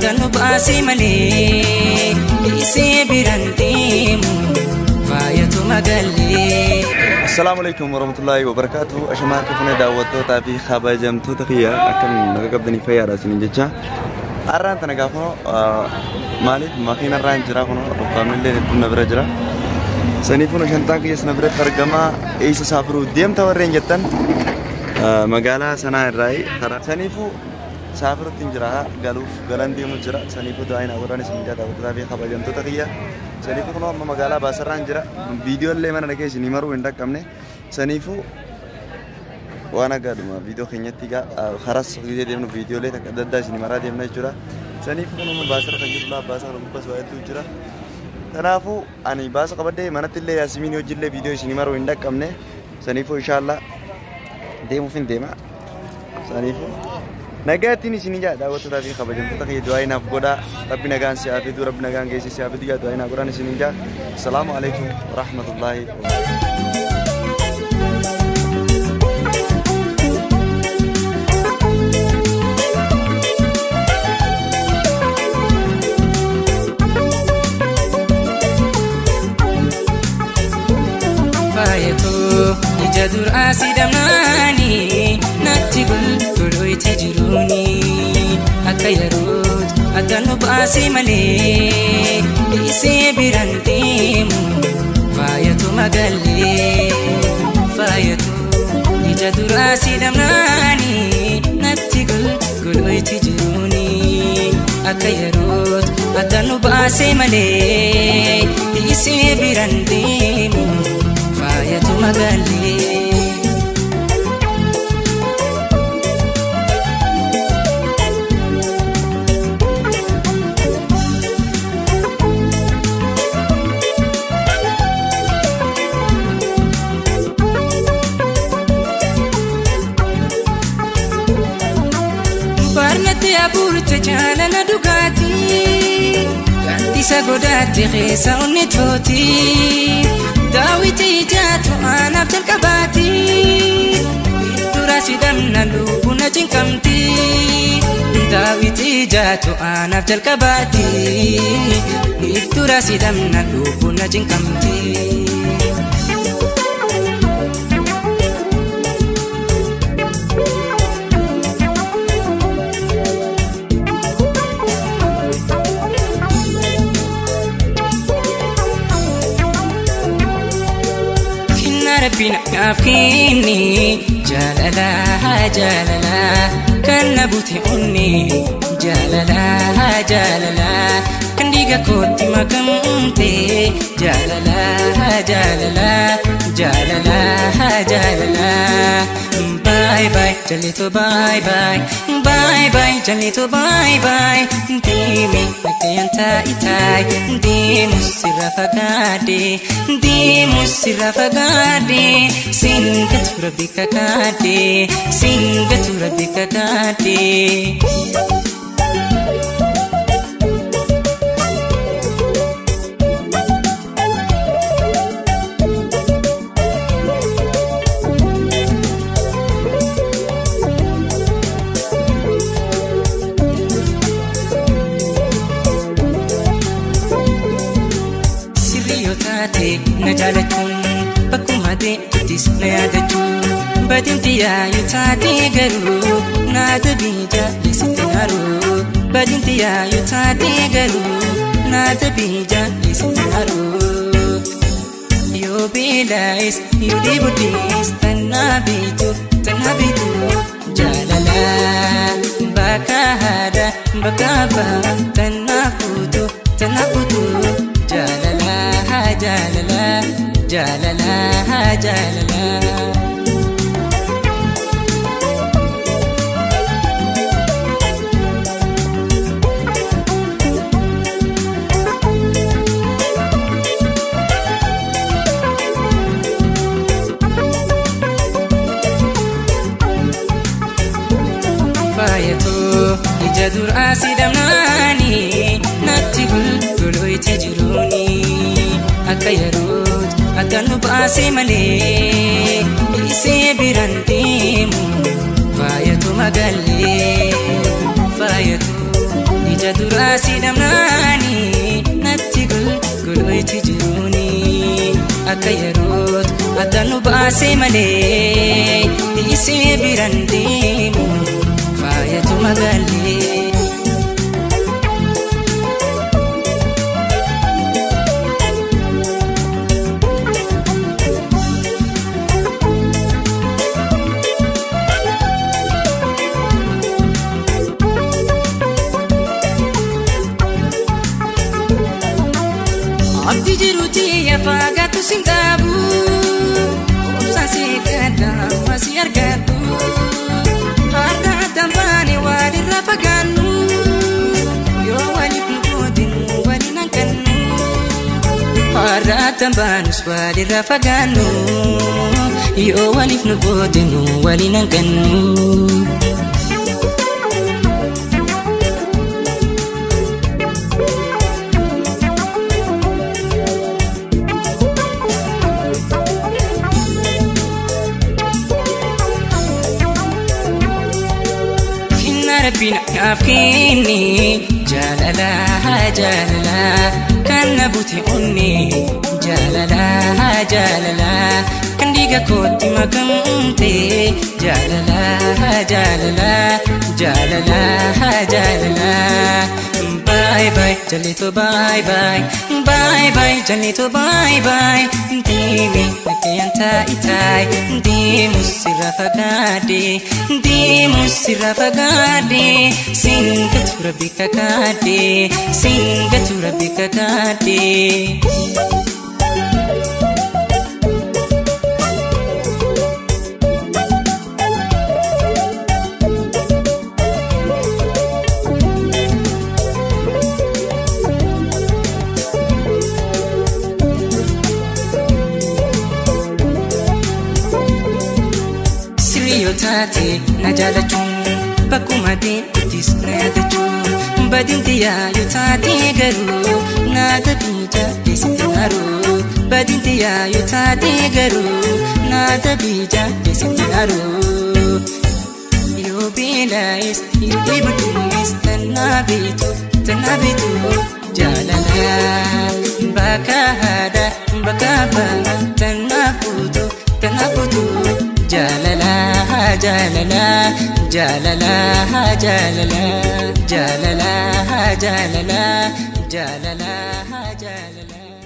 addaan nu baasee malee dhiisee biraan deemu faayatu magaallee. Assalaamu alaikum warahmatullahi wabarakatuh. Ashamaa harka fuunee daawwattootaa fi kabajamtoota kiyya akkam naga qabdanii fayyaadha isiniin jecha. Har'aan tana gaafa maaliif makiina irraan jira kunoo dhukkaamni illee hedduun na bira jira. Saniif kunoo shantaan kiyyas na biratti argama. Eessa saafiruu deemta warreen jettan magaalaa sanaa irraayi karaa. Saniifuu saafiruutti hin jira galuuf galan deemu jira. Saniifuu du'aa hin godhaan isin jaa daawwattootaa fi kabajamtoota kiyya. Saniifuu kunoo amma magaalaa baasarraan jira. Viidiyoo illee mana dhaqee isinii maruu hin dhaqqabne. Saniifuu waan agaadhuma viidiyoo keenyatti egaa karas gisee deemnu viidiyoolee takka adda addaa isinii maraa deemna jechuudha. Saniifuu kunoo amma baasarra kan jiru laa baasa kana gubbas waa hedduu jira. Kanaafuu ani baasa qabadhee manatti illee yaasimiin hojii viidiyoo isinii maruu hin dhaqqabne. Saniifuu inshaallah deemuuf hin deema. Saniifuu nagaattiin isinii jaa daawwattootaa fi kabajamtoota kiyya du'aa naaf godhaa. Rabbi nagaan si haa fidu, rabbi nagaan geesse si haa fidu jaa du'aa naaf godhaan isinii jaa. Assalaamu alaikum warahmatullaahi wabarakatuh. Faayatu ija duraa si damnaani natti golgoloyti jiruuni akka yerootti addaan nu baasee malee dhiisee biraan deemu faayatu magaallee. Faayatu ija duraa si damnaani natti golgoloyti jiruuni akka yerootti addaan nu baasee malee dhiisee biraan deemu faayatu magaallee. Barnatti abuurte jaalala dhugaatii gaaddisa godaatti keessa onni tooti daawwiti ijaatu anaaf jalqabaati dura si damna lubbuun na cinqamti daawwiti ijaatu anaaf jalqabaati dura si damna lubbuun na cinqamti. Rabbiin naaf kenni jaalala jaalala kan na bute onni jaalala jaalala kan dhiiga kootti makamte jaalala jaalala jaalala jaalala. Bye bye jalito bye bye bye bye jalito bye bye deemi bakka taa'itai deemu sirra fagaadhe deemu sirra fagaadhe singatu rabbi kakaadhe singatu rabbi kakaadhe. Na jaalachuun bakkuma deemtuttis na yaadachuun badinti yaayu taate garuu naa dabii jaalisitti haruu badinti yaayu taate garuu naa dabii jaalisitti haruu. Yoo beelaayis yoo dheeboddees tannaa beektu tannaa beektu jaalala bakka haadha bakka abbaa tannaa fuutu tannaa fuutu jaalala jaalala jaalala jaalala. Faayatu ija duraa si damnaani natti golgoloyti jiruuni akka yerootti addaan nu baasee malee dhiisee biraan deemu faayatu magaallee faayatu. Ija duraa si dhabnaani natti golgoloyti jiruuni akka yeroot adda nu baasee malee dhiisee biraan deemu faayatu magaalee. Abdi jiruuti yafaagatu sin qabu obsaan si kadha si argadhu harka tambaane walirra fagaannu yoo waliif nu qoodinu waliin hanqannu harka tambaanus walirra fagaannu yoo waliif nu qoodinu waliin hanqannu. Rabbina naaf kenni jaalala jaalala kan na bute onne jaalala jaalala kan dhiiga kootti makamte jaalala jaalala jaalala jaalala bye bye jalito bye bye bye bye jalito bye bye deemi nakayanta itai deemu sirra fagaade deemu sirra fagaade singatu rabbi kakaade singatu rabbi kakaade. Taate na jaalachuun bakkuma deemtis na yaadachuun badintiyaa yoo taate garuu na tabiija keessatti haruu badintiyaa yoo taate garuu na tabiija keessatti haruu yoo beelaayis yoo dheebodhees tannaa beektu tannaa beektu jaalala bakka haadha bakka abbaa tannaa fuutu tannaa fuutu. Jaalala jaalala jaalala jaalala jaalala jaalala jaalala jaalala.